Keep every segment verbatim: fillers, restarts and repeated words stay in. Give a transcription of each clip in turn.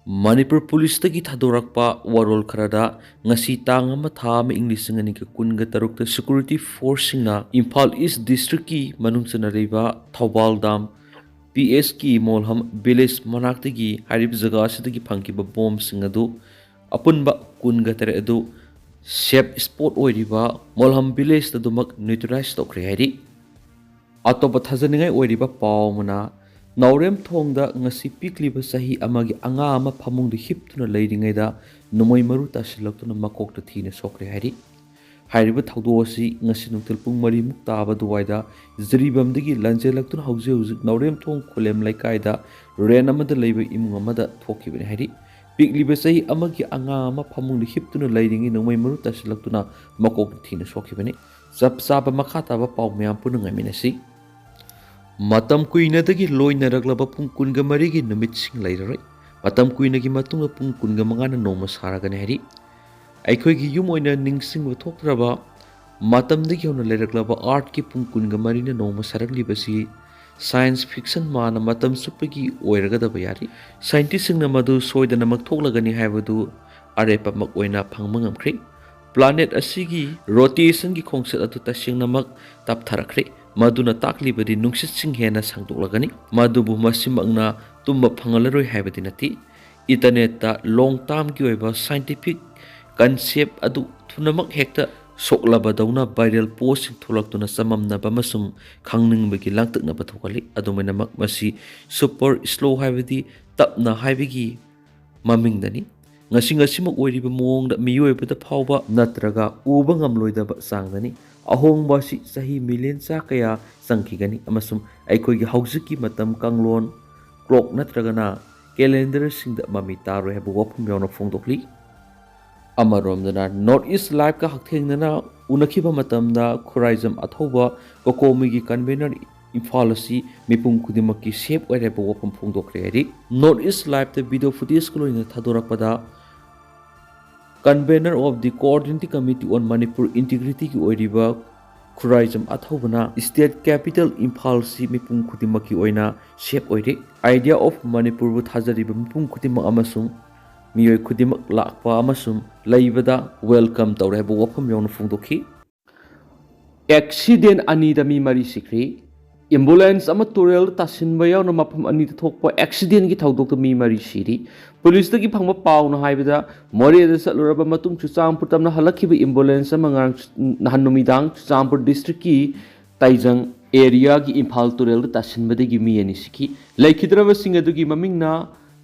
ꯃꯅꯤꯄꯨꯔ ꯄꯨꯂꯤꯁꯇꯒꯤ ꯊꯥꯗꯣꯔꯛꯄ ꯋꯥꯔꯣꯜ ꯈꯔꯗ, ꯉꯁꯤ ꯇꯥꯡ ꯑꯃ, ꯊꯥ ꯑꯃ, ꯏꯪ ꯂꯤꯁꯤꯡ ꯑꯅꯤꯒ ꯀꯨꯟꯒ ꯇꯔꯨꯛꯇ security forceꯁꯤꯡꯅ ꯏꯝꯐꯥꯜ ꯏꯁ districtꯀꯤ ꯃꯅꯨꯡ ꯆꯟꯅꯔꯤꯕ ꯊꯧꯕꯥꯜ ꯗꯥꯝ, ꯄꯤ ꯑꯦꯁꯀꯤ ꯃꯣꯜꯍꯝ village ꯃꯅꯥꯛꯇꯒꯤ ꯍꯥꯏꯔꯤꯕ ꯖꯒꯥ ꯑꯁꯤꯗꯒꯤ ꯐꯪꯈꯤꯕ ꯕꯣꯝꯁꯤꯡ ꯑꯗꯨ, ꯑꯄꯨꯟꯕ ꯀꯨꯟꯒ ꯇꯔꯦꯠ ꯑꯗꯨ safe spot ꯑꯣꯏꯔꯤꯕ ꯃꯣꯜꯍꯝ village ꯑꯗꯨꯃꯛ neutralize ꯇꯧꯈ꯭ꯔꯦ ꯍꯥꯏꯔꯤ꯫ ꯑꯇꯣꯞꯄ ꯊꯥꯖꯅꯤꯡꯉꯥꯏ ꯑꯣꯏꯔꯤꯕ ꯄꯥꯎ ꯑꯃꯅ, ꯅꯥꯎꯔꯦꯝꯊꯣꯡꯗ ꯉꯁꯤ ꯄꯤꯛꯂꯤꯕ ꯆꯍꯤ ꯑꯃꯒꯤ ꯑꯉꯥꯡ ꯑꯃ ꯐꯃꯨꯡꯗ ꯍꯤꯞꯇꯨꯅ ꯂꯩꯔꯤꯉꯩꯗ ꯅꯣꯡꯃꯩ ꯃꯔꯨ ꯇꯥꯁꯤꯜꯂꯛꯇꯨꯅ ꯃꯀꯣꯛꯇ ꯊꯤꯅ ꯁꯣꯛꯈ꯭ꯔꯦ ꯍꯥꯏꯔꯤ꯫ ꯍꯥꯏꯔꯤꯕ ꯊꯧꯗꯣꯛ ꯑꯁꯤ ꯉꯁꯤ ꯅꯨꯡꯊꯤꯜ ꯄꯨꯡ ꯃꯔꯤꯃꯨꯛ ꯇꯥꯕ ꯑꯗꯨꯋꯥꯏꯗ ꯖꯤꯔꯤꯕꯥꯝꯗꯒꯤ ꯂꯥꯟꯖꯦꯜꯂꯛꯇꯨꯅ ꯍꯧꯖꯤꯛ ꯍꯧꯖꯤꯛ ꯅꯥꯎꯔꯦꯝꯊꯣꯡ ꯈꯨꯂꯦꯝ ꯂꯩꯀꯥꯏꯗ rent ꯑꯃꯗ ꯂꯩꯕ ꯏꯃꯨꯡ ꯑꯃꯗ ꯊꯣꯛꯈꯤꯕꯅꯤ ꯍꯥꯏꯔꯤ꯫ ꯄꯤꯛꯂꯤꯕ ꯆꯍꯤ ꯑꯃꯒꯤ ꯑꯉꯥꯡ ꯑꯃ ꯐꯃꯨꯡꯗ ꯍꯤꯞꯇꯨꯅ ꯂꯩꯔꯤꯉꯩ ꯅꯣꯡꯃꯩ ꯃꯔꯨ ꯇꯥꯁꯤꯜꯂꯛꯇꯨꯅ ꯃꯀꯣꯛꯇ ꯊꯤꯅ ꯁꯣꯛꯈꯤꯕꯅꯤ꯫ ꯆꯞ ꯆꯥꯕ ꯃꯈꯥ ꯇꯥꯕ ꯄꯥꯎ ꯃꯌꯥꯝ ꯄꯨꯟꯅ ꯉꯥꯏꯃꯤꯟꯅꯁꯤ꯫ ꯃꯇꯝ ꯀꯨꯏꯅꯗꯒꯤ ꯂꯣꯏꯅꯔꯛꯂꯕ ꯄꯨꯡ ꯀꯨꯟꯒ ꯃꯔꯤꯒꯤ ꯅꯨꯃꯤꯠꯁꯤꯡ ꯂꯩꯔꯔꯣꯏ꯫ ꯃꯇꯝ ꯀꯨꯏꯅꯒꯤ ꯃꯇꯨꯡꯗ ꯄꯨꯡ ꯀꯨꯟꯒ ꯃꯉꯥꯅ ꯅꯣꯡꯃ ꯁꯥꯔꯒꯅꯤ ꯍꯥꯏꯔꯤ꯫ ꯑꯩꯈꯣꯏꯒꯤ ꯌꯨꯝ ꯑꯣꯏꯅ ꯅꯤꯡꯁꯤꯡꯕ ꯊꯣꯛꯇ꯭ꯔꯕ ꯃꯇꯝꯗꯒꯤ ꯍꯧꯅ ꯂꯩꯔꯛꯂꯕ Earthꯀꯤ ꯄꯨꯡ ꯀꯨꯟꯒ ꯃꯔꯤꯅ ꯅꯣꯡꯃ ꯁꯥꯔꯛꯂꯤꯕꯁꯤ science fiction ꯃꯥꯅ ꯃꯇꯝ ꯆꯨꯞꯄꯒꯤ ꯑꯣꯏꯔꯒꯗꯕ ꯌꯥꯔꯤ꯫ Scientistꯁꯤꯡꯅ ꯃꯗꯨ ꯁꯣꯏꯗꯅꯃꯛ ꯊꯣꯛꯂꯒꯅꯤ ꯍꯥꯏꯕꯗꯨ ꯑꯔꯦꯞꯄꯃꯛ ꯑꯣꯏꯅ ꯐꯪꯕ ꯉꯝꯈ꯭ꯔꯦ꯫ Planet ꯑꯁꯤꯒꯤ rotationꯒꯤ ꯈꯣꯡꯆꯠ ꯑꯗꯨ ꯇꯁꯦꯡꯅꯃꯛ ꯇꯞꯊꯔꯛꯈ꯭ꯔꯦ꯫ ꯃꯗꯨꯅ ꯇꯥꯛꯂꯤꯕꯗꯤ ꯅꯨꯡꯁꯤꯠꯁꯤꯡ ꯍꯦꯟꯅ ꯁꯥꯡꯗꯣꯛꯂꯒꯅꯤ꯫ ꯃꯗꯨꯕꯨ ꯃꯁꯤꯃꯛꯅ ꯇꯨꯝꯕ ꯐꯪꯍꯜꯂꯔꯣꯏ ꯍꯥꯏꯕꯗꯤ ꯅꯠꯇꯦ꯫ Internetꯇ long termꯒꯤ ꯑꯣꯏꯕ scientific concept ꯑꯗꯨ ꯊꯨꯅꯃꯛ ꯍꯦꯛꯇ ꯁꯣꯛꯂꯕꯗꯧꯅ viral postꯁꯤꯡ ꯊꯣꯛꯂꯛꯇꯨꯅ ꯆꯃꯝꯅꯕ ꯑꯃꯁꯨꯡ ꯈꯪꯅꯤꯡꯕꯒꯤ ꯂꯥꯡꯇꯛꯅꯕ ꯊꯣꯛꯍꯜꯂꯤ꯫ ꯑꯗꯨꯃꯥꯏꯅꯃꯛ ꯃꯁꯤ super slow ꯍꯥꯏꯕꯗꯤ ꯇꯞꯅ ꯍꯥꯏꯕꯒꯤ ꯃꯃꯤꯡꯗꯅꯤ꯫ ꯉꯁꯤ ꯉꯁꯤꯃꯛ ꯑꯣꯏꯔꯤꯕ ꯃꯑꯣꯡꯗ ꯃꯤꯑꯣꯏꯕꯗ ꯐꯥꯎꯕ ꯅꯠꯇ꯭ꯔꯒ ꯎꯕ ꯉꯝꯂꯣꯏꯗꯕ ꯆꯥꯡꯗꯅꯤ꯫ ꯑꯍꯣꯡꯕ ꯑꯁꯤ ꯆꯍꯤ million ꯆꯥ ꯀꯌꯥ ꯆꯪꯈꯤꯒꯅꯤ ꯑꯃꯁꯨꯡ ꯑꯩꯈꯣꯏꯒꯤ ꯍꯧꯖꯤꯛꯀꯤ ꯃꯇꯝ ꯀꯥꯡꯂꯣꯟ, clock ꯅꯠꯇ꯭ꯔꯒꯅ calendarꯁꯤꯡꯗ ꯃꯃꯤ ꯇꯥꯔꯣꯏ ꯍꯥꯏꯕ ꯋꯥꯐꯝ ꯌꯥꯎꯅ ꯐꯣꯡꯗꯣꯛꯂꯤ꯫ ꯑꯃꯔꯣꯝꯗꯅ North East Liveꯀ ꯍꯛꯊꯦꯡꯅꯅ ꯎꯅꯈꯤꯕ ꯃꯇꯝꯗ ꯈꯨꯔꯥꯏꯖꯝ ꯑꯊꯧꯕ COCOMIꯒꯤ convener ꯏꯝꯐꯥꯜ ꯑꯁꯤ ꯃꯤꯄꯨꯝ ꯈꯨꯗꯤꯡꯃꯛꯀꯤ safe ꯑꯣꯏꯔꯦ ꯍꯥꯏꯕ ꯋꯥꯐꯝ ꯐꯣꯡꯗꯣꯛꯈ꯭ꯔꯦ ꯍꯥꯏꯔꯤ꯫ North East Liveꯇ video footageꯀ ꯂꯣꯏꯅꯅ ꯊꯥꯗꯣꯔꯛꯄꯗ, convener of the Coordinating Committee on Manipur Integrityꯒꯤ ꯑꯣꯏꯔꯤꯕ ꯈꯨꯔꯥꯏꯖꯝ ꯑꯊꯧꯕꯅ state capital ꯏꯝꯐꯥꯜꯁꯤ ꯃꯤꯄꯨꯝ ꯈꯨꯗꯤꯡꯃꯛꯀꯤ ꯑꯣꯏꯅ safe ꯑꯣꯏꯔꯦ꯫ Idea of ꯃꯅꯤꯄꯨꯔꯕꯨ ꯊꯥꯖꯔꯤꯕ ꯃꯤꯄꯨꯝ ꯈꯨꯗꯤꯡꯃꯛ ꯑꯃꯁꯨꯡ ꯃꯤꯑꯣꯏ ꯈꯨꯗꯤꯡꯃꯛ ꯂꯥꯛꯄ ꯑꯃꯁꯨꯡ ꯂꯩꯕꯗ welcome ꯇꯧꯔꯦ ꯍꯥꯏꯕ ꯋꯥꯐꯝ ꯌꯥꯎꯅ ꯐꯣꯡꯗꯣꯛꯈꯤ꯫ Accident ꯑꯅꯤꯗ ꯃꯤ ꯃꯔꯤ ꯁꯤꯈ꯭ꯔꯦ꯫ Ambulance ꯑꯃ ꯇꯨꯔꯦꯜꯗ ꯇꯥꯁꯤꯟꯕ ꯌꯥꯎꯅ ꯃꯐꯝ ꯑꯅꯤꯗ ꯊꯣꯛꯄ accidentꯀꯤ ꯊꯧꯗꯣꯛꯇ ꯃꯤ ꯃꯔꯤ ꯁꯤꯔꯤ꯫ ꯄꯨꯂꯤꯁꯇꯒꯤ ꯐꯪꯕ ꯄꯥꯎꯅ ꯍꯥꯏꯕꯗ, ꯃꯣꯔꯦꯗ ꯆꯠꯂꯨꯔꯕ ꯃꯇꯨꯡ ꯆꯨꯔꯆꯥꯟꯄꯨꯔ ꯇꯝꯅ ꯍꯜꯂꯛꯈꯤꯕ ambulance ꯑꯃ ꯉꯔꯥꯡ ꯅꯍꯥꯟ ꯅꯨꯃꯤꯗꯥꯡ ꯆꯨꯔꯆꯥꯟꯄꯨꯔ districtꯀꯤ ꯇꯥꯏꯖꯪ areaꯒꯤ ꯏꯝꯐꯥꯜ ꯇꯨꯔꯦꯜꯗ ꯇꯥꯁꯤꯟꯕꯗꯒꯤ ꯃꯤ ꯑꯅꯤ ꯁꯤꯈꯤ꯫ ꯂꯩꯈꯤꯗ꯭ꯔꯕꯁꯤꯡ ꯑꯗꯨꯒꯤ ꯃꯃꯤꯡꯅ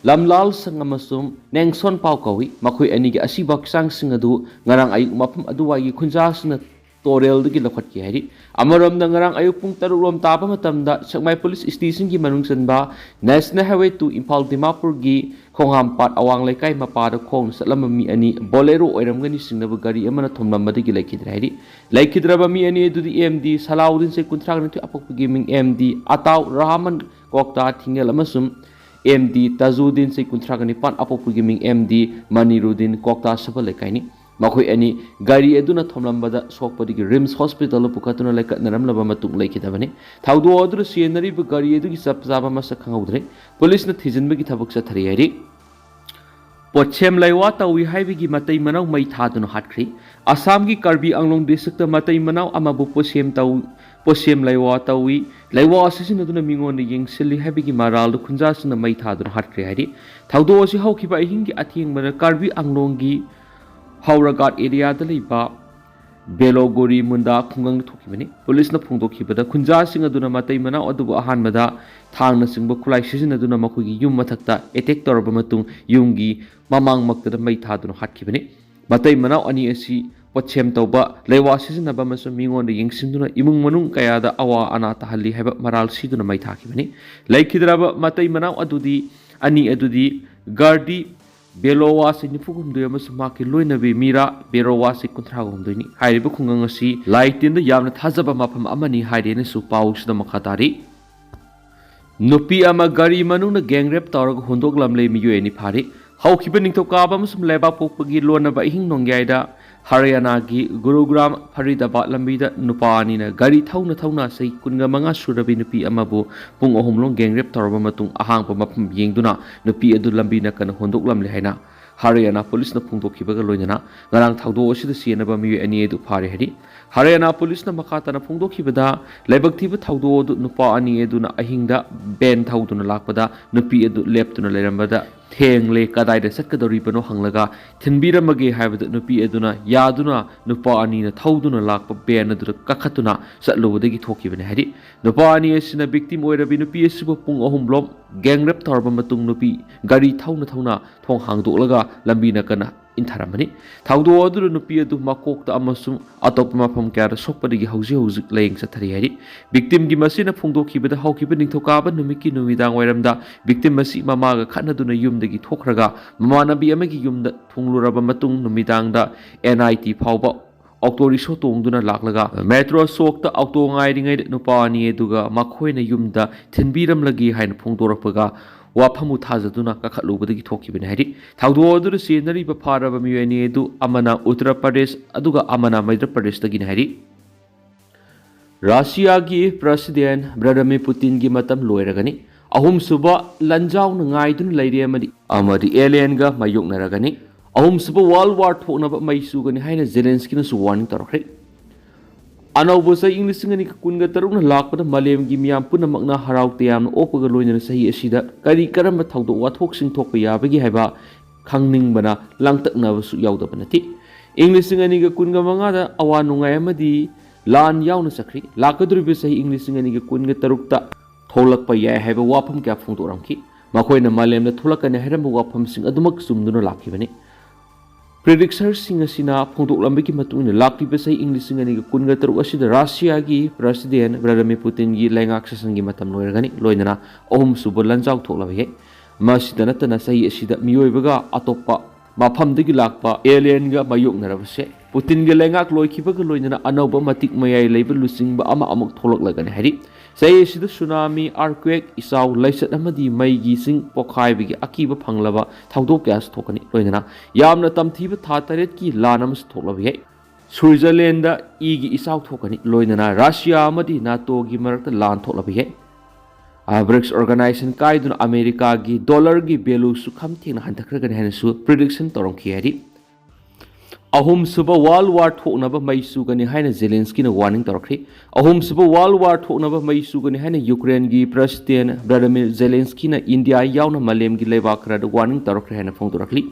ꯂꯝꯂꯥꯜ ꯁꯪ ꯑꯃꯁꯨꯡ ꯅꯦꯡꯁꯣꯟ ꯄꯥꯎ ꯀꯧꯏ꯫ ꯃꯈꯣꯏ ꯑꯅꯤꯒꯤ ꯑꯁꯤꯕ ꯍꯛꯆꯥꯡꯁꯤꯡ ꯑꯗꯨ ꯉꯔꯥꯡ ꯑꯌꯨꯛ ꯃꯐꯝ ꯑꯗꯨꯋꯥꯏꯒꯤ ꯈꯨꯟꯖꯥꯁꯤꯡꯅ ꯇꯨꯔꯦꯜꯗꯒꯤ ꯂꯧꯈꯠꯈꯤ ꯍꯥꯏꯔꯤ꯫ ꯑꯃꯔꯣꯝꯗ, ꯉꯔꯥꯡ ꯑꯌꯨꯛ ꯄꯨꯡ ꯇꯔꯨꯛ ꯔꯣꯝ ꯇꯥꯕ ꯃꯇꯝꯗ ꯁꯦꯛꯃꯥꯏ ꯄꯨꯂꯤꯁ stationꯒꯤ ꯃꯅꯨꯡ ꯆꯟꯕ National Highway two ꯏꯝꯐꯥꯜ ꯗꯤꯃꯥꯄꯨꯔꯒꯤ ꯈꯣꯡꯍꯥꯝꯄꯥꯠ ꯑꯋꯥꯡ ꯂꯩꯀꯥꯏ ꯃꯄꯥꯗ ꯈꯣꯡꯅ ꯆꯠꯂꯝꯕ ꯃꯤ ꯑꯅꯤ Bolero ꯑꯣꯏꯔꯝꯒꯅꯤ ꯆꯤꯡꯅꯕ ꯒꯥꯔꯤ ꯑꯃꯅ ꯊꯣꯝꯂꯝꯕꯗꯒꯤ ꯂꯩꯈꯤꯗ꯭ꯔꯦ ꯍꯥꯏꯔꯤ꯫ ꯂꯩꯈꯤꯗ꯭ꯔꯕ ꯃꯤ ꯑꯅꯤ ꯑꯗꯨꯗꯤ M D ꯁꯂꯥꯎꯗꯤꯟ, ꯆꯍꯤ ꯀꯨꯟꯊ꯭ꯔꯥꯒ ꯅꯤꯊꯣꯏ, ꯑꯄꯣꯛꯄꯒꯤ ꯃꯤꯡ M D ꯑꯇꯥꯎ ꯔꯍꯃꯟ, ꯀ꯭ꯋꯥꯛꯇꯥ ꯊꯤꯡꯉꯦꯜ, ꯑꯃꯁꯨꯡ M D ꯇꯖꯨꯗꯤꯟ, ꯆꯍꯤ ꯀꯨꯟꯊ꯭ꯔꯥꯒ ꯅꯤꯄꯥꯟ, ꯑꯄꯣꯛꯄꯒꯤ ꯃꯤꯡ M D ꯃꯅꯤꯔꯨꯗꯤꯟ, ꯀ꯭ꯋꯥꯛꯇꯥ ꯁꯕꯜ ꯂꯩꯀꯥꯏꯅꯤ꯫ ꯃꯈꯣꯏ ꯑꯅꯤ ꯒꯥꯔꯤ ꯑꯗꯨꯅ ꯊꯣꯝꯂꯝꯕꯗ ꯁꯣꯛꯄꯗꯒꯤ RIMS hospitalꯗ ꯄꯨꯈꯠꯇꯨꯅ ꯂꯩꯈꯠꯅꯔꯝꯂꯕ ꯃꯇꯨꯡ ꯂꯩꯈꯤꯗꯕꯅꯤ꯫ ꯊꯧꯗꯣꯛ ꯑꯗꯨꯗ ꯆꯦꯟꯅꯔꯤꯕ ꯒꯥꯔꯤ ꯑꯗꯨꯒꯤ ꯆꯞ ꯆꯥꯕ ꯃꯁꯛ ꯈꯪꯍꯧꯗ꯭ꯔꯦ꯫ ꯄꯨꯂꯤꯁꯅ ꯊꯤꯖꯤꯟꯕꯒꯤ ꯊꯕꯛ ꯆꯠꯊꯔꯤ ꯍꯥꯏꯔꯤ꯫ ꯄꯣꯠꯁꯦꯝ ꯂꯩꯋꯥ ꯇꯧꯏ ꯍꯥꯏꯕꯒꯤ ꯃꯇꯩ ꯃꯅꯥꯎ ꯃꯩ ꯊꯥꯗꯨꯅ ꯍꯥꯠꯈ꯭ꯔꯤ꯫ ꯑꯁꯥꯝꯒꯤ ꯀꯥꯔꯕꯤ ꯑꯪꯂꯣꯡ districtꯇ ꯃꯇꯩ ꯃꯅꯥꯎ ꯑꯃꯕꯨ ꯄꯣꯠꯁꯦꯝ ꯇꯧ-, ꯄꯣꯠꯁꯦꯝ ꯂꯩꯋꯥ ꯇꯧꯏ, ꯂꯩꯋꯥ ꯁꯤꯖꯤꯟꯅꯗꯨꯅ ꯃꯤꯉꯣꯟꯗ ꯌꯦꯡꯁꯤꯜꯂꯤ ꯍꯥꯏꯕꯒꯤ ꯃꯔꯥꯜꯗ ꯈꯨꯟꯖꯥꯁꯤꯡꯅ ꯃꯩ ꯊꯥꯗꯨꯅ ꯍꯥꯠꯈ꯭ꯔꯦ ꯍꯥꯏꯔꯤ꯫ ꯊꯧꯗꯣꯛ ꯑꯁꯤ ꯍꯧꯈꯤꯕ ꯑꯍꯤꯡꯒꯤ ꯑꯊꯦꯡꯕꯗ ꯀꯥꯔꯕꯤ ꯑꯪꯂꯣꯡꯒꯤ ꯍꯧꯔꯒꯥꯠ areaꯗ ꯂꯩꯕ ꯕꯦꯂꯣꯒꯣꯔꯤ ꯃꯨꯟꯗꯥ ꯈꯨꯡꯒꯪꯗ ꯊꯣꯛꯈꯤꯕꯅꯤ꯫ ꯄꯨꯂꯤꯁꯅ ꯐꯣꯡꯗꯣꯛꯈꯤꯕꯗ, ꯈꯨꯟꯖꯥꯁꯤꯡ ꯑꯗꯨꯅ ꯃꯇꯩ ꯃꯅꯥꯎ ꯑꯗꯨꯕꯨ ꯑꯍꯥꯟꯕꯗ ꯊꯥꯡꯅꯆꯤꯡꯕ ꯈꯨꯠꯂꯥꯏ ꯁꯤꯖꯤꯟꯅꯗꯨꯅ ꯃꯈꯣꯏꯒꯤ ꯌꯨꯝ ꯃꯊꯛꯇ attack ꯇꯧꯔꯕ ꯃꯇꯨꯡ, ꯌꯨꯝꯒꯤ ꯃꯃꯥꯡꯃꯛꯇꯗ ꯃꯩ ꯊꯥꯗꯨꯅ ꯍꯥꯠꯈꯤꯕꯅꯤ꯫ ꯃꯇꯩ ꯃꯅꯥꯎ ꯑꯅꯤ ꯑꯁꯤ ꯄꯣꯠꯁꯦꯝ ꯇꯧꯕ, ꯂꯩꯋꯥ ꯁꯤꯖꯤꯟꯅꯕ ꯑꯃꯁꯨꯡ ꯃꯤꯉꯣꯟꯗ ꯌꯦꯡꯁꯤꯟꯗꯨꯅ ꯏꯃꯨꯡ ꯃꯅꯨꯡ ꯀꯌꯥꯗ ꯑꯋꯥ ꯑꯅꯥ ꯇꯥꯍꯜꯂꯤ ꯍꯥꯏꯕ ꯃꯔꯥꯜ ꯁꯤꯗꯨꯅ ꯃꯩ ꯊꯥꯈꯤꯕꯅꯤ꯫ ꯂꯩꯈꯤꯗ꯭ꯔꯕ ꯃꯇꯩ ꯃꯅꯥꯎ ꯑꯗꯨꯗꯤ, ꯑꯅꯤ ꯑꯗꯨꯗꯤ ꯒꯥꯔꯗꯤ ꯕꯦꯂꯣꯋꯥ, ꯆꯍꯤ ꯅꯤꯐꯨ ꯍꯨꯝꯗꯣꯏ, ꯑꯃꯁꯨꯡ ꯃꯍꯥꯛꯀꯤ ꯂꯣꯏꯅꯕꯤ ꯃꯤꯔꯥ ꯕꯦꯔꯣꯋꯥ, ꯆꯍꯤ ꯀꯨꯟꯊ꯭ꯔꯥ ꯍꯨꯝꯗꯣꯏꯅꯤ꯫ ꯍꯥꯏꯔꯤꯕ ꯈꯨꯡꯒꯪ ꯑꯁꯤ ꯂꯥꯏ ꯇꯤꯟꯗ ꯌꯥꯝꯅ ꯊꯥꯖꯕ ꯃꯐꯝ ꯑꯃꯅꯤ ꯍꯥꯏꯔꯦꯅꯁꯨ ꯄꯥꯎꯁꯤꯗ ꯃꯈꯥ ꯇꯥꯔꯤ꯫ ꯅꯨꯄꯤ ꯑꯃ ꯒꯥꯔꯤ ꯃꯅꯨꯡꯗ gang rape ꯇꯧꯔꯒ ꯍꯨꯟꯗꯣꯛꯂꯝꯂꯦ, ꯃꯤꯑꯣꯏ ꯑꯅꯤ ꯐꯥꯔꯤ꯫ ꯍꯧꯈꯤꯕ ꯅꯤꯡꯊꯧꯀꯥꯕ ꯑꯃꯁꯨꯡ ꯂꯩꯕꯥꯛꯄꯣꯛꯄꯒꯤ ꯂꯣꯟꯅꯕ ꯑꯍꯤꯡ ꯅꯣꯡꯌꯥꯏꯗ ꯍꯔꯤꯌꯥꯅꯥꯒꯤ ꯒꯨꯔꯨꯒ꯭ꯔꯥꯝ ꯐꯔꯤꯗꯥꯕꯥꯗ ꯂꯝꯕꯤꯗ ꯅꯨꯄꯥ ꯑꯅꯤꯅ ꯒꯥꯔꯤ ꯊꯧꯅ ꯊꯧꯅ ꯆꯍꯤ ꯀꯨꯟꯒ ꯃꯉꯥ ꯁꯨꯔꯕꯤ ꯅꯨꯄꯤ ꯑꯃꯕꯨ ꯄꯨꯡ ꯑꯍꯨꯝꯂꯣꯝ gang rape ꯇꯧꯔꯕ ꯃꯇꯨꯡ ꯑꯍꯥꯡꯕ ꯃꯐꯝ ꯌꯦꯡꯗꯨꯅ ꯅꯨꯄꯤ ꯑꯗꯨ ꯂꯝꯕꯤ ꯅꯥꯀꯟ ꯍꯣꯟꯗꯣꯛꯂꯝꯂꯦ ꯍꯥꯏꯅ ꯍꯔꯤꯌꯥꯅꯥ ꯄꯨꯂꯤꯁꯅ ꯐꯣꯡꯗꯣꯛꯈꯤꯕꯒ ꯂꯣꯏꯅꯅ ꯉꯔꯥꯡ ꯊꯧꯗꯣꯛ ꯑꯁꯤꯗ ꯆꯦꯟꯅꯕ ꯃꯤꯑꯣꯏ ꯑꯅꯤ ꯑꯗꯨ ꯐꯥꯔꯦ ꯍꯥꯏꯔꯤ꯫ ꯍꯔꯤꯌꯥꯅꯥ ꯄꯨꯂꯤꯁꯅ ꯃꯈꯥ ꯇꯥꯅ ꯐꯣꯡꯗꯣꯛꯈꯤꯕꯗ, ꯂꯥꯏꯕꯛ ꯊꯤꯕ ꯊꯧꯗꯣꯛ ꯑꯗꯨ ꯅꯨꯄꯥ ꯑꯅꯤ ꯑꯗꯨꯅ ꯑꯍꯤꯡꯗ van ꯊꯧꯗꯨꯅ ꯂꯥꯛꯄꯗ ꯅꯨꯄꯤ ꯑꯗꯨ ꯂꯦꯞꯇꯨꯅ ꯂꯩꯔꯝꯕꯗ ꯊꯦꯡꯂꯦ, ꯀꯗꯥꯏꯗ ꯆꯠꯀꯗꯧꯔꯤꯕꯅꯣ ꯍꯪꯂꯒ ꯊꯤꯟꯕꯤꯔꯝꯃꯒꯦ ꯍꯥꯏꯕꯗ ꯅꯨꯄꯤ ꯑꯗꯨꯅ ꯌꯥꯗꯨꯅ ꯅꯨꯄꯥ ꯑꯅꯤꯅ ꯊꯧꯗꯨꯅ ꯂꯥꯛꯄ van ꯑꯗꯨꯗ ꯀꯥꯈꯠꯇꯨꯅ ꯆꯠꯂꯨꯕꯗꯒꯤ ꯊꯣꯛꯈꯤꯕꯅꯤ ꯍꯥꯏꯔꯤ꯫ ꯅꯨꯄꯥ ꯑꯅꯤ ꯑꯁꯤꯅ victim ꯑꯣꯏꯔꯕꯤ ꯅꯨꯄꯤ ꯑꯁꯤꯕꯨ ꯄꯨꯡ ꯑꯍꯨꯝꯂꯣꯝ gang rape ꯇꯧꯔꯕ ꯃꯇꯨꯡ ꯅꯨꯄꯤ ꯒꯥꯔꯤ ꯊꯧꯅ ꯊꯧꯅ ꯊꯣꯡ ꯍꯥꯡꯗꯣꯛꯂꯒ ꯂꯝꯕꯤ ꯅꯥꯀꯟꯅ ꯏꯟꯊꯔꯝꯕꯅꯤ꯫ ꯊꯧꯗꯣꯛ ꯑꯗꯨꯗ ꯅꯨꯄꯤ ꯑꯗꯨ ꯃꯀꯣꯛꯇ ꯑꯃꯁꯨꯡ ꯑꯇꯣꯞꯄ ꯃꯐꯝ ꯀꯌꯥꯗ ꯁꯣꯛꯄꯗꯒꯤ ꯍꯧꯖꯤꯛ ꯍꯧꯖꯤꯛ ꯂꯥꯌꯦꯡ ꯆꯠꯊꯔꯤ ꯍꯥꯏꯔꯤ꯫ Victimꯒꯤ ꯃꯆꯦꯅ ꯐꯣꯡꯗꯣꯛꯈꯤꯕꯗ, ꯍꯧꯈꯤꯕ ꯅꯤꯡꯊꯧꯀꯥꯕ ꯅꯨꯃꯤꯠꯀꯤ ꯅꯨꯃꯤꯗꯥꯡ ꯋꯥꯏꯔꯝꯗ victim ꯑꯁꯤ ꯃꯃꯥꯒ ꯈꯠꯅꯗꯨꯅ ꯌꯨꯝꯗꯒꯤ ꯊꯣꯛꯈ꯭ꯔꯒ ꯃꯃꯥꯟꯅꯕꯤ ꯑꯃꯒꯤ ꯌꯨꯝꯗ ꯊꯨꯡꯂꯨꯔꯕ ꯃꯇꯨꯡ ꯅꯨꯃꯤꯗꯥꯡꯗ NIT ꯐꯥꯎꯕ auto ꯔꯤꯛꯁꯣ ꯇꯣꯡꯗꯨꯅ ꯂꯥꯛꯂꯒ metro ꯆꯣꯛꯇ auto ꯉꯥꯏꯔꯤꯉꯩꯗ ꯅꯨꯄꯥ ꯑꯅꯤ ꯑꯗꯨꯒ ꯃꯈꯣꯏꯅ ꯌꯨꯝꯗ ꯊꯤꯟꯕꯤꯔꯝꯂꯒꯦ ꯍꯥꯏꯅ ꯐꯣꯡꯗꯣꯔꯛꯄꯒ ꯋꯥꯐꯝꯕꯨ ꯊꯥꯖꯗꯨꯅ ꯀꯥꯈꯠꯂꯨꯕꯗꯒꯤ ꯊꯣꯛꯈꯤꯕꯅꯤ ꯍꯥꯏꯔꯤ꯫ ꯊꯧꯗꯣꯛ ꯑꯗꯨꯗ ꯆꯦꯟꯅꯔꯤꯕ ꯐꯥꯔꯕ ꯃꯤꯑꯣꯏ ꯑꯅꯤ ꯑꯗꯨ ꯑꯃꯅ ꯎꯠꯇꯔ ꯄ꯭ꯔꯗꯦꯁ ꯑꯗꯨꯒ ꯑꯃꯅ ꯃꯩꯗ꯭ꯔ ꯄ꯭ꯔꯗꯦꯁꯇꯒꯤꯅꯤ ꯍꯥꯏꯔꯤ꯫ ꯔꯥꯁꯤꯌꯥꯒꯤ ꯄ꯭ꯔꯁꯤꯗꯦꯟ ꯚ꯭ꯂꯥꯗꯤꯃꯤꯔ ꯄꯨꯇꯤꯟꯒꯤ ꯃꯇꯝ ꯂꯣꯏꯔꯒꯅꯤ꯫ ꯑꯍꯨꯝꯁꯨꯕ ꯂꯥꯟꯖꯥꯎꯅ ꯉꯥꯏꯗꯨꯅ ꯂꯩꯔꯦ ꯑꯃꯗꯤ, ꯑꯃꯗꯤ alienꯒ ꯃꯥꯌꯣꯛꯅꯔꯒꯅꯤ꯫ ꯑꯍꯨꯝꯁꯨꯕ world war ꯊꯣꯛꯅꯕ ꯃꯩ ꯆꯨꯒꯅꯤ ꯍꯥꯏꯅ ꯖꯦꯂꯦꯟꯁꯀꯤꯅꯁꯨ warning ꯇꯧꯔꯛꯈ꯭ꯔꯦ꯫ ꯑꯅꯧꯕ ꯆꯍꯤ ꯏꯪ ꯂꯤꯁꯤꯡ ꯑꯅꯤꯒ ꯀꯨꯟꯒ ꯇꯔꯨꯛꯅ ꯂꯥꯛꯄꯗ ꯃꯥꯂꯦꯝꯒꯤ ꯃꯤꯌꯥꯝ ꯄꯨꯝꯅꯃꯛꯅ ꯍꯔꯥꯎ ꯇꯌꯥꯝꯅ ꯑꯣꯛꯄꯒ ꯂꯣꯏꯅꯅ ꯆꯍꯤ ꯑꯁꯤꯗ ꯀꯔꯤ ꯀꯔꯝꯕ ꯊꯧꯗꯣꯛ ꯋꯥꯊꯣꯛꯁꯤꯡ ꯊꯣꯛꯄ ꯌꯥꯕꯒꯦ ꯍꯥꯏꯕ ꯈꯪꯅꯤꯡꯕꯅ ꯂꯥꯡꯇꯛꯅꯕꯁꯨ ꯌꯥꯎꯗꯕ ꯅꯠꯇꯦ꯫ ꯏꯪ ꯂꯤꯁꯤꯡ ꯑꯅꯤꯒ ꯀꯨꯟꯒ ꯃꯉꯥꯗ ꯑꯋꯥ ꯅꯨꯡꯉꯥꯏ ꯑꯃꯗꯤ ꯂꯥꯟ ꯌꯥꯎꯅ ꯆꯠꯈ꯭ꯔꯤ꯫ ꯂꯥꯛꯀꯗꯧꯔꯤꯕ ꯆꯍꯤ ꯏꯪ ꯂꯤꯁꯤꯡ ꯑꯅꯤꯒ ꯀꯨꯟꯒ ꯇꯔꯨꯛꯇ ꯊꯣꯛꯂꯛꯄ ꯌꯥꯏ ꯍꯥꯏꯕ ꯋꯥꯐꯝ ꯀꯌꯥ ꯐꯣꯡꯗꯣꯛꯂꯝꯈꯤ꯫ ꯃꯈꯣꯏꯅ ꯃꯥꯂꯦꯝꯗ ꯊꯣꯛꯂꯛꯀꯅꯤ ꯍꯥꯏꯔꯝꯕ ꯋꯥꯐꯝꯁꯤꯡ ꯑꯗꯨꯃꯛ ꯆꯨꯝꯗꯨꯅ ꯂꯥꯛꯈꯤꯕꯅꯤ꯫ Predictorꯁꯤꯡ ꯑꯁꯤꯅ ꯐꯣꯡꯗꯣꯛꯂꯝꯕꯒꯤ ꯃꯇꯨꯡ ꯏꯟꯅ, ꯂꯥꯛꯂꯤꯕ ꯆꯍꯤ ꯏꯪ ꯂꯤꯁꯤꯡ ꯑꯅꯤꯒ ꯀꯨꯟꯒ ꯇꯔꯨꯛ ꯑꯁꯤꯗ ꯔꯥꯁꯤꯌꯥꯒꯤ ꯄ꯭ꯔꯁꯤꯗꯦꯟ ꯚ꯭ꯂꯥꯗꯤꯃꯤꯔ ꯄꯨꯇꯤꯟꯒꯤ ꯂꯩꯉꯥꯛ ꯁꯥꯁꯟꯒꯤ ꯃꯇꯝ ꯂꯣꯏꯔꯒꯅꯤ, ꯂꯣꯏꯅꯅ ꯑꯍꯨꯝꯁꯨꯕ ꯂꯥꯟꯖꯥꯎ ꯊꯣꯛꯂꯕ ꯌꯥꯏ꯫ ꯃꯁꯤꯗ ꯅꯠꯇꯅ, ꯆꯍꯤ ꯑꯁꯤꯗ ꯃꯤꯑꯣꯏꯕꯒ ꯑꯇꯣꯞꯄ ꯃꯐꯝꯗꯒꯤ ꯂꯥꯛꯄ alienꯒ ꯃꯥꯌꯣꯛꯅꯔꯕꯁꯦ ꯄꯨꯇꯤꯟꯒꯤ ꯂꯩꯉꯥꯛ ꯂꯣꯏꯈꯤꯕꯒ ꯂꯣꯏꯅꯅ ꯑꯅꯧꯕ ꯃꯇꯤꯛ ꯃꯌꯥꯏ ꯂꯩꯕ ꯂꯨꯆꯤꯡꯕ ꯑꯃ ꯑꯃꯨꯛ ꯊꯣꯛꯂꯛꯂꯒꯅꯤ ꯍꯥꯏꯔꯤ꯫ ꯆꯍꯤ ꯑꯁꯤꯗ ꯁꯨꯅꯥꯃꯤ, ꯑꯥꯔꯀ꯭ꯋꯦꯛ, ꯏꯆꯥꯎ, ꯂꯩꯆꯠ ꯑꯃꯗꯤ ꯃꯩꯒꯤ ꯆꯤꯡ ꯄꯣꯈꯥꯏꯕꯒꯤ ꯑꯀꯤꯕ ꯐꯪꯂꯕ ꯊꯧꯗꯣꯛ ꯀꯌꯥꯁꯨ ꯊꯣꯛꯀꯅꯤ꯫ ꯂꯣꯏꯅꯅ ꯌꯥꯝꯅ ꯇꯝꯊꯤꯕ ꯊꯥ ꯇꯔꯦꯠꯀꯤ ꯂꯥꯟ ꯑꯃꯁꯨ ꯊꯣꯛꯂꯕ ꯌꯥꯏ꯫ ꯁ꯭ꯋꯤꯖꯔꯂꯦꯟꯗ ꯏꯒꯤ ꯏꯆꯥꯎ ꯊꯣꯛꯀꯅꯤ꯫ ꯂꯣꯏꯅꯅ ꯔꯁꯤꯌꯥ ꯑꯃꯗꯤ ꯅꯥꯇꯣꯒꯤ ꯃꯔꯛꯇ ꯂꯥꯟ ꯊꯣꯛꯂꯕ ꯌꯥꯏ꯫ ꯕ꯭ꯔꯤꯛꯁ ꯑꯣꯔꯒꯅꯥꯏꯖꯦꯁꯟ ꯀꯥꯏꯗꯨꯅ ꯑꯃꯦꯔꯤꯀꯥꯒꯤ ꯗꯣꯂꯔꯒꯤ ꯚꯦꯂꯨ ꯁꯨꯈꯝ ꯊꯦꯡꯅ ꯍꯟꯊꯈ꯭ꯔꯒꯅꯤ ꯍꯥꯏꯅꯁꯨ ꯄ꯭ꯔꯤꯗꯤꯛꯁꯟ ꯇꯧꯔꯝꯈꯤ ꯍꯥꯏꯔꯤ꯫ ꯑꯍꯨꯝꯁꯨꯕ ꯋꯥꯔꯜ ꯋꯥꯔ ꯊꯣꯛꯅꯕ ꯃꯩ ꯆꯨꯒꯅꯤ ꯍꯥꯏꯅ ꯖꯦꯂꯦꯟꯁꯀꯤꯅ ꯋꯥꯔꯅꯤꯡ ꯇꯧꯔꯛꯈ꯭ꯔꯦ꯫ ꯑꯍꯨꯝꯁꯨꯕ ꯋꯥꯔꯜ ꯋꯥꯔ ꯊꯣꯛꯅꯕ ꯃꯩ ꯆꯨꯒꯅꯤ ꯍꯥꯏꯅ ꯌꯨꯀ꯭ꯔꯦꯟꯒꯤ ꯄ꯭ꯔꯁꯤꯗꯦꯟ ꯚ꯭ꯂꯥꯗꯤꯃꯤꯔ ꯖꯦꯂꯦꯟꯁꯀꯤꯅ ꯏꯟꯗꯤꯌꯥ ꯌꯥꯎꯅ ꯃꯥꯂꯦꯝꯒꯤ ꯂꯩꯕꯥꯛ ꯈꯔꯗ ꯋꯥꯔꯅꯤꯡ ꯇꯧꯔꯛꯈ꯭ꯔꯦ ꯍꯥꯏꯅ ꯐꯣꯡꯗꯣꯔꯛꯂꯤ꯫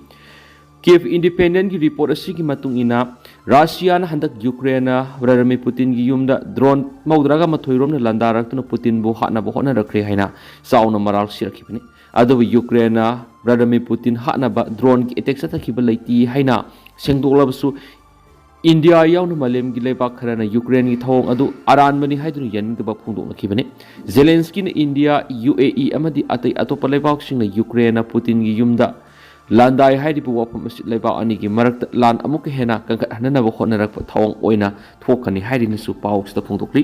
ꯀꯤꯌꯦꯚ ꯏꯟꯗꯤꯄꯦꯟꯗꯦꯟꯒꯤ ꯔꯤꯄꯣꯔꯠ ꯑꯁꯤꯒꯤ ꯃꯇꯨꯡ ꯏꯟꯅ, ꯔꯁꯤꯌꯥꯅ ꯍꯟꯗꯛ ꯌꯨꯀ꯭ꯔꯦꯟꯅ ꯚ꯭ꯂꯥꯗꯤꯃꯤꯔ ꯄꯨꯇꯤꯟꯒꯤ ꯌꯨꯝꯗ ꯗ꯭ꯔꯣꯟ ꯃꯧꯗ꯭ꯔꯥꯒ ꯃꯥꯊꯣꯏ ꯔꯣꯝꯅ ꯂꯥꯟꯗꯥꯔꯛꯇꯨꯅ ꯄꯨꯇꯤꯟꯕꯨ ꯍꯥꯠꯅꯕ ꯍꯣꯠꯅꯔꯛꯈ꯭ꯔꯦ ꯍꯥꯏꯅ ꯆꯥꯎꯅ ꯃꯔꯥꯜ ꯁꯤꯔꯛꯈꯤꯕꯅꯤ꯫ ꯑꯗꯨꯕꯨ ꯌꯨꯀ꯭ꯔꯦꯟꯅ ꯚ꯭ꯂꯥꯗꯤꯃꯤꯔ ꯄꯨꯇꯤꯟ ꯍꯥꯠꯅꯕ ꯗ꯭ꯔꯣꯟꯒꯤ ꯑꯦꯇꯦꯛ ꯆꯠꯊꯈꯤꯕ ꯂꯩꯇꯦ ꯍꯥꯏꯅ ꯁꯦꯡꯗꯣꯛꯂꯕꯁꯨ, ꯏꯟꯗꯤꯌꯥ ꯌꯥꯎꯅ ꯃꯥꯂꯦꯝꯒꯤ ꯂꯩꯕꯥꯛ ꯈꯔꯅ ꯌꯨꯀ꯭ꯔꯦꯟꯒꯤ ꯊꯧꯑꯣꯡ ꯑꯗꯨ ꯑꯔꯥꯟꯕꯅꯤ ꯍꯥꯏꯗꯨꯅ ꯌꯥꯅꯤꯡꯗꯕ ꯐꯣꯡꯗꯣꯛꯅꯈꯤꯕꯅꯤ꯫ ꯖꯦꯂꯦꯟꯁꯀꯤꯅ ꯏꯟꯗꯤꯌꯥ, ꯌꯨ ꯑꯦ ꯏ ꯑꯃꯗꯤ ꯑꯇꯩ ꯑꯇꯣꯞꯄ ꯂꯩꯕꯥꯛꯁꯤꯡꯅ ꯌꯨꯀ꯭ꯔꯦꯟꯅ ꯄꯨꯇꯤꯟꯒꯤ ꯌꯨꯝꯗ ꯂꯥꯟꯗꯥꯏ ꯍꯥꯏꯔꯤꯕ ꯋꯥꯐꯝ ꯑꯁꯤ ꯂꯩꯕꯥꯛ ꯑꯅꯤꯒꯤ ꯃꯔꯛꯇ ꯂꯥꯟ ꯑꯃꯨꯛꯀ ꯍꯦꯟꯅ ꯀꯟꯈꯠꯍꯟꯅꯕ ꯍꯣꯠꯅꯔꯛꯄ ꯊꯧꯑꯣꯡ ꯑꯣꯏꯅ ꯊꯣꯛꯀꯅꯤ ꯍꯥꯏꯔꯤꯅꯁꯨ ꯄꯥꯎꯁꯤꯗ ꯐꯣꯡꯗꯣꯛꯂꯤ꯫